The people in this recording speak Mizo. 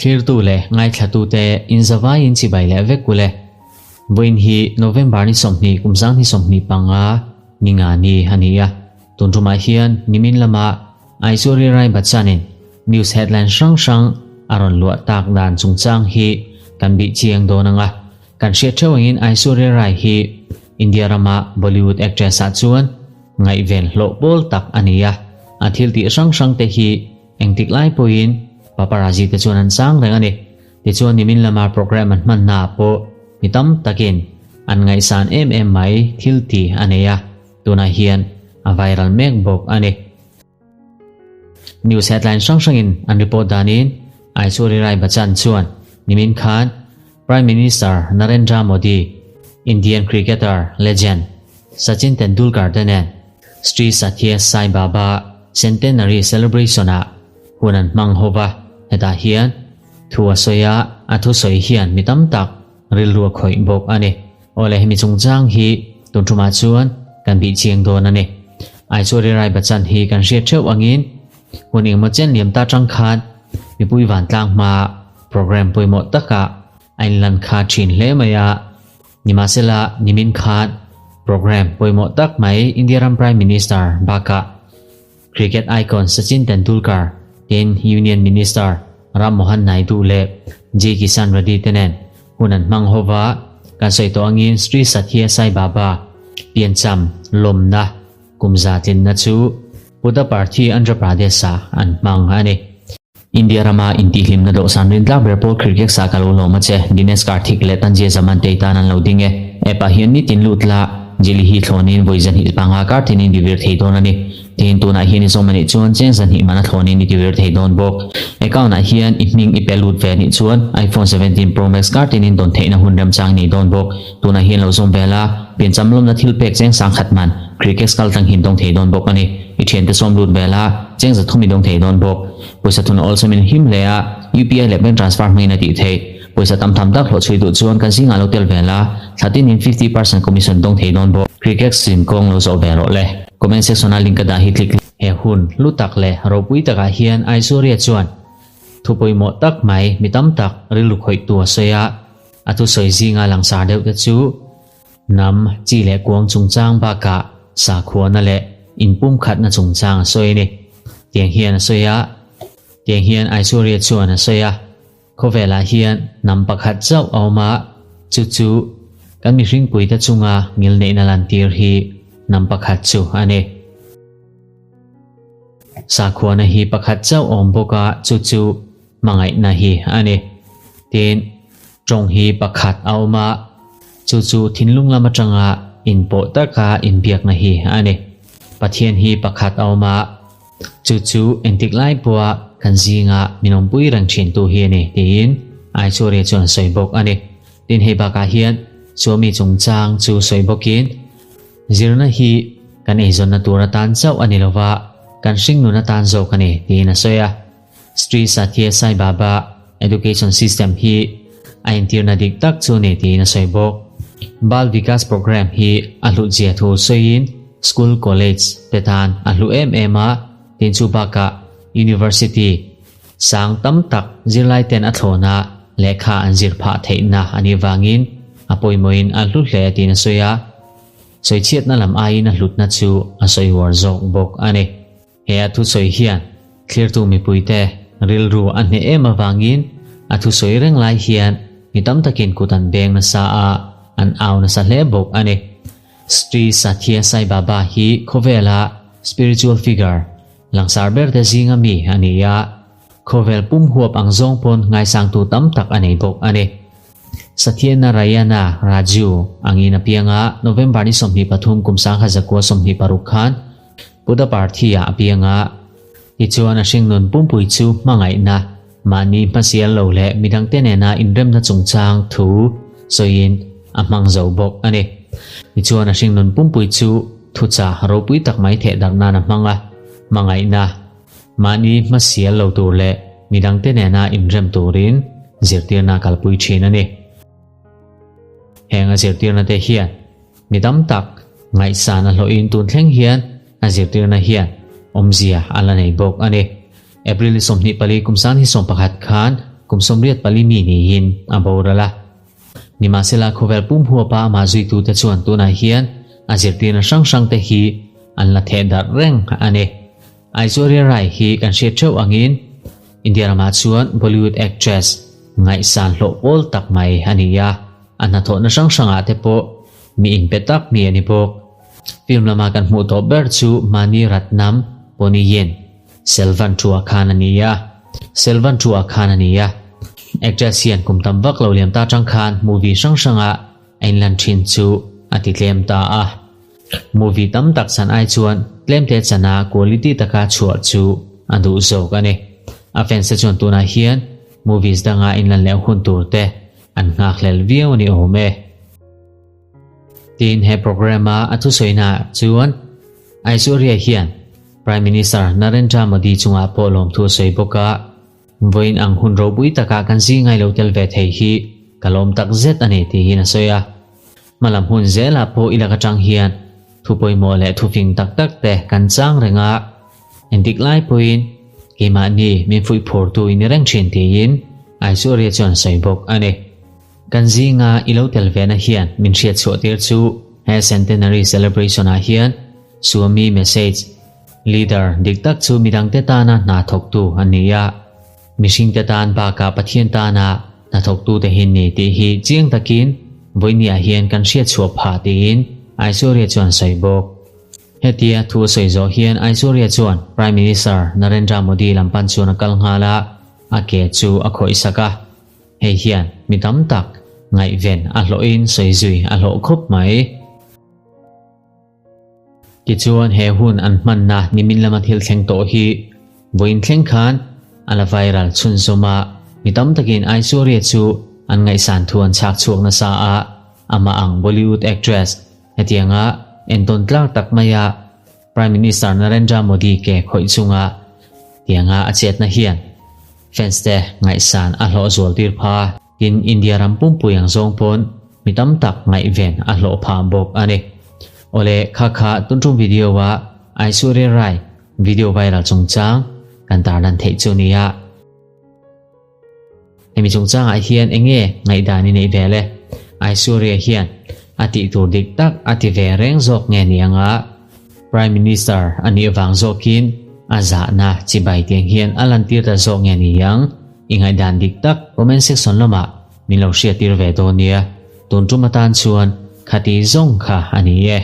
Thlirtu leh ngaithlatute inzavaiin chibai leh vek ule. Vawiin hi November ni 20 kum 2025 ni nga ni a ni a. Tun tumah hian nimin lama Aishwarya Rai Bachchan-in news headline hrang hrang a rawn luah tak dan chungchang hi kan bih chiang dawn ang a. Kan hriat theuh angin Aishwarya Rai hi India rama Bollywood actress ah chuan ngaihven hlawh pawl tak a ni a. A thil tih hrang hrang te hi engtik lai pawhin paparazzi te chuan an chang reng a ni. Tichuan nimin lama program an hmanna ah pawh mi tam takin an ngaihsan em em mai thil tih a nei a, tunah hian a viral mek bawk a ni. News headline hrang hrangin an report danin Aishwarya Rai Bachchan chuan nimin khan Prime Minister Narendra Modi, Indian cricketer legend Sachin Tendulkar te nen Sri Sathya Sai Baba Centenary Celebration-ah hun an hmang ho va, hetah hian thu a sawi a, a thusawi hian mi tam tak rilru a khawih bawk a ni. Awle hemi chungchang hi tun thumah chuan kan bih chiang dawn a ni. Aishwarya Rai Bachchan hi kan hriat theuh angin hun engemaw chen liam ta tang khan mipui vantlang hmaa program pawimawh takah a inlan kha thin hle mai a. Nimahsela nimin khan program pawimawh tak mai India ram Prime Minister bakah Cricket icon Sachin Tendulkar, tin Union Minister Ram Mohan Naidu leh J Kisan Reddy te nen hun an hmang ho va, kan sawi tawh angin Sri Sathya Sai Baba piancham lawmna kum za tlinna chu Puttaparthi Andhra Pradesh-ah an hmang a ni. India rama intihhlimna dawhsan rintlak ber pawl cricket sa ka lo lawm a che, Dinesh Karthik leh Tanzia Zaman te tan an lo ding e. App ah hian nitin lut la, Jili hi thlawnin vawi 205 kar tinin ti vir thei dawn a ni. Tin, tunah hian i zawm a nih chuan cheng 200 man a thlawnin i ti vir thei dawn bawk. Account ah hian i hming i pe lut ve a nih chuan iPhone 17 Pro Max kar tinin dawn theihna hun remchang nei dawn bawk. Tunah hian lo zawm ve la, piancham lawmna thil pek cheng 1000 man cricket kal tlang hin dawng thei dawn bawk a ni. I thiante sawm lut ve la, cheng 300 i dawng thei dawn bawk. Pawisa thun awlsam in him hle a, UPI leh bank transfer hmangin a tih theih. Pawisa tam tham tak hlawh chhui duh chuan kan zingah lo tel ve la, thla tinin 50% commission dawng thei dawn bawk. Cricket sin kawng lo zawh ve rawh le. Comment section a link ka dah hi click. He hun hlu tak leh ropui takah hian Aishwarya chuan thu pawimawh tak mai mi tam tak rilru khawihtu a sawi a. A thusawi zinga langsar deuh te chu hnam, chi leh kuang chungchang bakah sakhuana leh inpumkhatna chungchang a sawi a ni. Tiang hian a sawi a, tiang hian Aishwarya chuan a sawi a, Khawvelah hian hnam pakhat chauh a awm a, chu chu kan mihringpuite chunga ngilneihna lantir hi hnam pakhat chu a ni. Sakhuana hi pakhat chauh a awm bawk a, chu chu hmangaihna hi a ni. Tin, tawng hi pakhat a awm a, chu chu thinlung lam atanga inpawh taka inbiakna hi a ni. Pathian hi pakhat a awm a, chu chu engtik lai pawha kan zinga min awmpui reng thintu hi a ni, tiin Aishwarya chuan sawi bawk a ni. Tin, hei bakah hian Swami chungchang chu sawi bawkin, Zirna hi kan eizawnna tur atan chauh a ni lova, kan hringnun atan zawk a ni, tiin a sawi a. Sri Sathya Sai Baba Education System hi a intirna dik tak chu ni tiin a sawi bawk. Bal Vikas Programme hi a hlutzia thu sawiin school, college te tan a hlu em em a, tin chu bakah University sang tam tak zirlai ten a thlawna lehkha an zir phah theihna a nih vangin a pawimawhin a hlu hle tiin a sawi a. Sawichhiatna lam aiin a hlutna chu a sawi uar zawk bawk a ni. He a thusawi hian thlirtu mipuite rilru a hneh em avangin a thusawi reng lai hian mi tam takin kut an beng nasa a, an au nasa hle bawk a ni. Sri Sathya Sai Baba hi khawvela spiritual figure langsar berte zinga mi a ni a, khawvel pum huap ang zawng pawn ngaisangtu tam tak a nei bawk a ni. Sathya Narayana Raju angin a piang a, November ni 23 kum 1926 khan Puttaparthi-ah a piang a, tichuan a hringnun pumpui chu hmangaihna, mahni hmasial lo leh midangte nena inremna chungchang thu sawiin a hmang zo bawk a ni. Tichuan a hringnun pumpui chu thuchah ropui tak mai theh darh nan a hmang a, hmangaihna, mahni hmasial lo tur leh midangte nena inrem turin zirtirna a kalpui thin a ni. Heng a zirtirna te hian Mi tam tak ngaihsan a hlawhin tun thleng hian a zirtirna hian awmzia a la nei bawk a ni. April ni 24 kum 2011 khan kum 84 mi niin a boral a. Nimahsela khawvel pum huapa amah zuitute chuan tunah hian a zirtirna hrang hrangte hi an la theh darh reng a ni. Aishwarya Rai hi kan hriat theuh angin India ramah chuan Bollywood actress ngaihsan hlawh pawl tak mai a ni a, a hnathawhna hrang hrangah te pawh mi inpe tak mi a ni bawk. Film lama kan hmuh tawh ber chu Mani Ratnam Ponniyin Selvan Thua khan a ni a, Selvan Thua khan a ni a. Actress hian kum tam vak lo liam ta tang khan movie hrang hranga a inlan thin chu a ti tlem ta a. Movie tam tak chan ai chuan tlemte chana quality taka chhuah chu a duh zawk a ni. A fans te chuan tunah hian movies danga inlan leh hun tur te an nghakhlel viau a ni awm e. Tin, he programme-a a thusawiinaah chuan Aishwarya hian Prime Minister Narendra Modi chungah pawh lawmthu a sawi bawk a, Vawiin ang hun ropui takah kan zingai lo tel ve thei hi ka lawm tak zet a ni tiin a sawi a. Hmalam hun zelah pawh i lak atang hian thu pawimawh leh thufing tak tak te kan chang reng a, engtik lai pawhin keimahni min fuih phurtu i ni reng thin tiin Aishwarya chuan a sawi bawk a ni. Kan zinga i lo tel vena hian min hriat chhuah tir chu he Centenary Celebration ah hian Swami Message, Leader, dik tak chu midangte tana hna thawktu an ni a, mihringte tan bakah Pathian tana hna thawktute hi ni tih hi chiang takin vawinia hian kan hriat chhuah phah tiin Aishwarya chuan sawi bawk. Hetia thu a sawi zawh hian Aishwarya chuan Prime Minister Narendra Modi lam pan chuan a kal nghal a, a ke chu a khawih sak a. Hei hian mi tam tak ngaihven a hlawhin sawi zui a hlawh khawp mai. Tichuan he hun an hmanna nimin lama thil thleng tawh hi vawiin thleng khan a la viral chhunzawm a, mi tam takin Aishwarya chu an ngaihsan thu an chhak chhuak nasa a, amah ang Bollywood actress hetianga entawn tlak tak maia Prime Minister Narendra Modi ke khawih chunga tianga a chetna hian fans te ngaihsan a hlawh zual tir pha. Tin, India ram pumpui ang zawng pawn mi tam tak ngaihven a hlawh phah bawk a ni. Awle, kha kha tun tum video a Aishwarya Rai video viral chungchang kan tarlan theih chu nia. Hemi chungchangah hian enge ngaihdan i neih ve le? Aishwarya hian a tih tur dik tak a ti ve reng zawk nge ni anga Prime Minister a nih vang zawkin a zahna chibai tiang hian a lantir ta zawk nge ni ang? I ngaihdan dik tak comment section lamah min lo hriattir ve dawn nia. Tun tum atan chuan khati zawng kha a ni e.